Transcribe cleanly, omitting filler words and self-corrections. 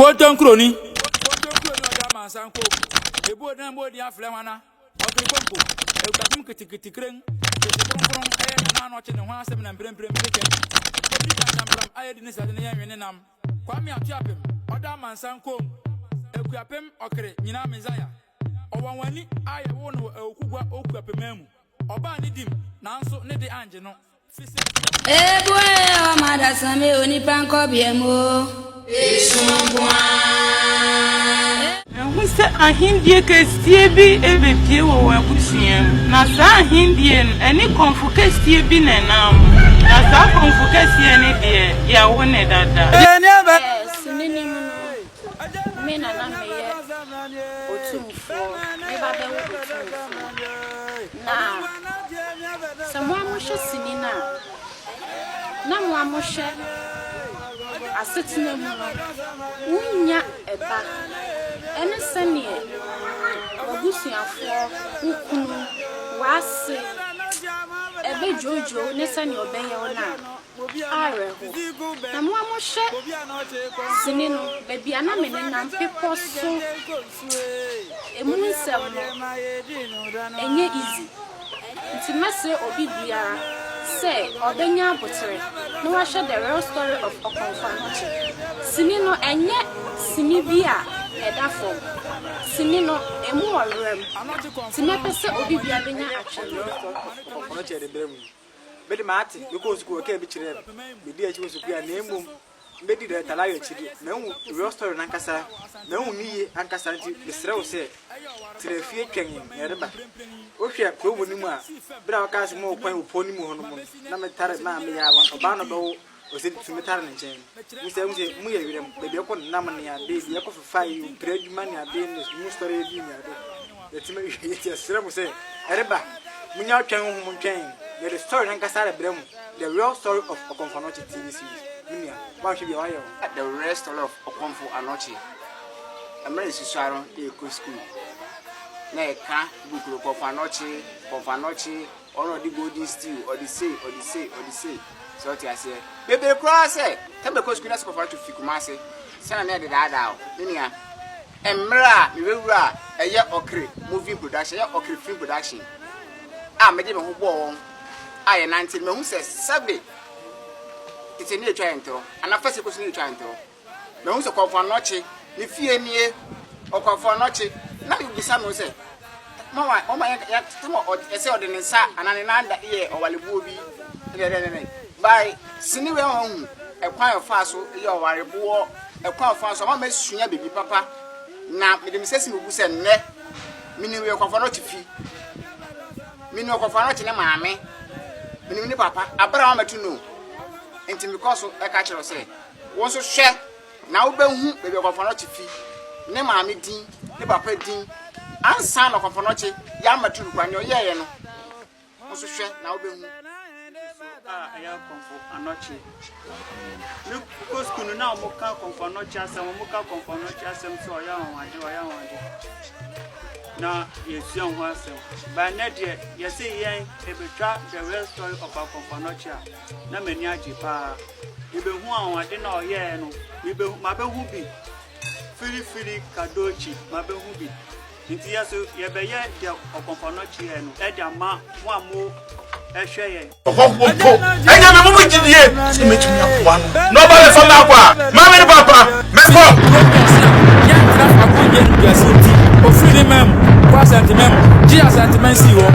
Kontonkuroni. Kontonkuroni ɔda amansan kɔn mu. Ebu odan mu odi aflɛ hwana. Ɔtore konko. Ekuapem kitikiti kren. Kete kronkron ɛyɛ nana anɔkye ne ho asɛm na mprempren mekeka yi. Odi kantampram a edi ne sade ne yɛn nwe ne nam. Kwame Atuapem ɔda amansan kɔn mu. Ekuapem ɔkere nyinaa Messiah. Ɔwanwani a yɛwoo no wɔ Awukugua Okuapeman mu. Ɔbaa ne dim nanso ne de angye no. Ebue ɔma onipa nkɔbea mu o. Mahu sɛ ahendie kɛseɛ bi rebɛpue wɔ wɔn abusua mu, na saa ahendie no, ɛne kɔmfo kɛseɛ bi na ɛnam, na saa kɔmfo kɛseɛ no deɛ, yɛawo no dada. Sini no mu no, me na na meyɛ otumfoɔ, me ba bɛwo otumfoɔ. Na sɛ mo a mohwɛ sini no a, na mo a mohwɛ asetena mu no, wonnya ɛba ɛne sɛneɛ w'abusuafoɔ, wo kunu, w'ase ɛbɛdwoodwoo ne sɛneɛ ɔbɛyɛ wo no a, awerɛho. Na mo a mohwɛ sini no, baabi a na me nenam bepɔ so, emu nsɛm no, ɛnyɛ easy. Nti mɛsrɛ obi biara sɛ ɔbɛnya abotere na wahwɛ The Real Story of Ɔkɔmfo Anokye. Sini no, ɛnyɛ sini bi a ɛda fam. Sini no, emu wɔ werɛm. Nti mɛpɛ sɛ obi biara bɛnya atwɛdeɛ. Ɔkɔmfo Anokye de brɛ mu yi. Me de mate, mekɔɔ sukuu wɔkaa bi kyerɛɛ me, medii akyi wɔ sukuu a na mmom mɛdi Director Laryea akyi de, mahu real story no ankasa, mahu no yie ankasa nti mesrɛ wo sɛ tena fie twɛn yɛn na yɛreba. Wohwɛ promo no mu a, berɛ a wɔkaa sɛ mowɔ kwan wɔ pɔn no mu hɔ nom no, na metare maame yi a ɔbaa no bɛwo Ɔsɛ tumi tare ne nkyɛn. Mu sɛ mu sɛ mu yɛ werɛm baabi ɛkɔ nenam ne ade bi ɛkɔ fefa yi opere adwuma ne ade ne mu sɔre bi ne ade. Yɛtumi yɛti ɛsrɛ mo sɛ ɛreba munya twɛn ho mo ntwɛn yɛde story nankasa rebrɛ mo the real story of Ɔkɔmfo Anokye TV series me nua woanhwɛ bi a wayɛ o. The real story of Ɔkɔmfo Anokye mmerɛ yɛsusua no na yɛkɔ sukuu na yɛka book no Kɔmfo Anokye Kɔmfo Anokye Ɔno ɔde golden stew, ɔde sei, ɔde sei, ɔde sei. Sɛ ɔte aseɛ. Bebree koraa sɛ, tɛm bɛkɔ sukuu na sɛ kɔfa to fi Kumase. Sɛ na na ɛde daadaa o. Me nua, mmerɛ a mebɛwura a ɛyɛ Ɔkere Movie Production, ɛyɛ Ɔkere Film Production, a mede me ho bɔɔ wɔn a yɛnante no, mahu sɛ sɛbe tete ne yɛtwa yɛn ntorɔ, anaa fɛsɛ kɔ so ne yɛtwa yɛn ntorɔ. Mahu sɛ Kɔmfo Anɔkye ne fie nie, Ɔkɔmfo Anɔkye. Na mebisa me ho sɛ, mama ɔma yɛ yɛ tama ɛsɛ ɔde ne nsa anaa ne nan da yɛ ɔwaleboɔ bi dɛdɛdɛdɛ. By sini wei ama mahu ɛkwan a ɔfaa so yɛ ɔwareboɔ, ɛkwan a ɔfaa so ama masua biribi papa. Na mede me nsa si me bo sɛ nnɛ menim wei Ɔkɔmfo Anɔkye fi. Menim Ɔkɔmfo Anɔkye ne maame, menim ne papa, abere a mamɛto no. Nti mekɔ so ɛka kyerɛ wo sɛ. Wo nso hwɛ, na wobɛhu baabi a Ɔkɔmfoanɔkye fi, ne maame din, ne papa din, ansa na Ɔkɔmfoanɔkye yɛ ama turu koraa, nea ɔyɛeɛ no, wo nso hwɛ, na wobɛhu. So a ɛyɛ Kɔmfo Anɔkye. Me kɔ sukuu no na wɔn ka Kɔmfo Anɔkye asɛm, wɔn ka Kɔmfo Anɔkye asɛm sɛ ɔyɛ anwanwade, ɔyɛ anwanwade. Na yɛsua ho asɛm. But nnɛ deɛ yɛse yɛn yɛbɛtwa the real story of Kɔmfo Anɔkye a, na m'ani agye paa. Mebehu anwanwade no a ɔyɛɛ no, mebehu, mabehu bi. Firifiri Kadochi, mabehu bi. Nti yɛ so yɛbɛyɛ deɛ Ɔkɔmfo Anɔkye yɛɛ no de ama mo a mo hwɛ yɛn. Ɔhɔhoɔ mpo anya me mu gyidie sɛ mɛtumi aboa no na ɔba bɛfa me akɔ a, maame ne papa, mɛkɔ. Yɛntena faako nyɛ animguaseɛ nti, ɔfiri ne man mu kɔ Asanteman mu, gyee Asanteman sii hɔ.